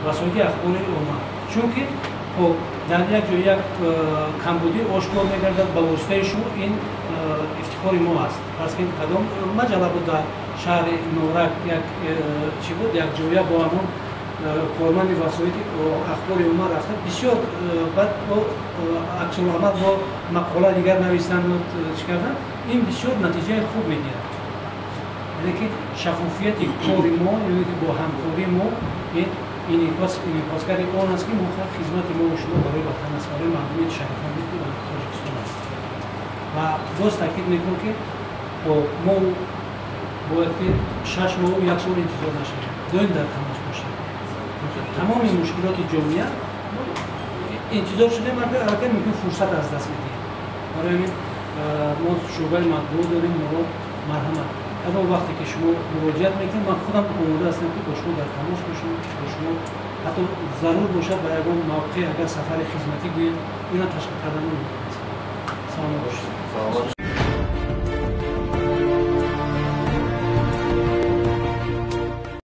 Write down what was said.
Васоити ахбори омма, чунки хоб дар як ҷой як камбудӣ ошкор мегардад ба воситаи шумо, ин ифтихори мо аст. Фарз кунед, кадом маҷалла буд, дар шаҳри Норак як чӣ буд, як ҷоя бо ҳамон корманди васоити ахбори омма рафта, бисёр баъд бо аксуламал, бо мақола дигар навистанду чӣ кардан, ин бисёр натиҷаи хуб медиҳад. Яъне ки шаффофияти кори мо, яъне ки бо ҳамкории мо, ин инъикосгари он аст, ки мо хизмати мо шумо барои ватан аст, барои мардуми шарафманди Тоҷикистон аст. Ва боз таъкид мекунам, ки мо бояд ки 6 моҳу як сол интизор нашавем, доим дар тамос бошем. Тамоми мушкилоти ҷомеа интизор шудем, аллакай мумкин фурсат аз даст медиҳем. Барои ҳамин мо шӯъбаи матбуот дорем, моро марҳамат, кадом вақте ки шумо муроҷиат мекунед, ман худам омода ҳастам, ки бо шумо дар тамос бошам, бо шумо ҳатто зарур бошад, ба ягон мавқеъ агар сафари хизматӣ гӯем, ина ташкил кардан мумкин аст. Саломат бошед.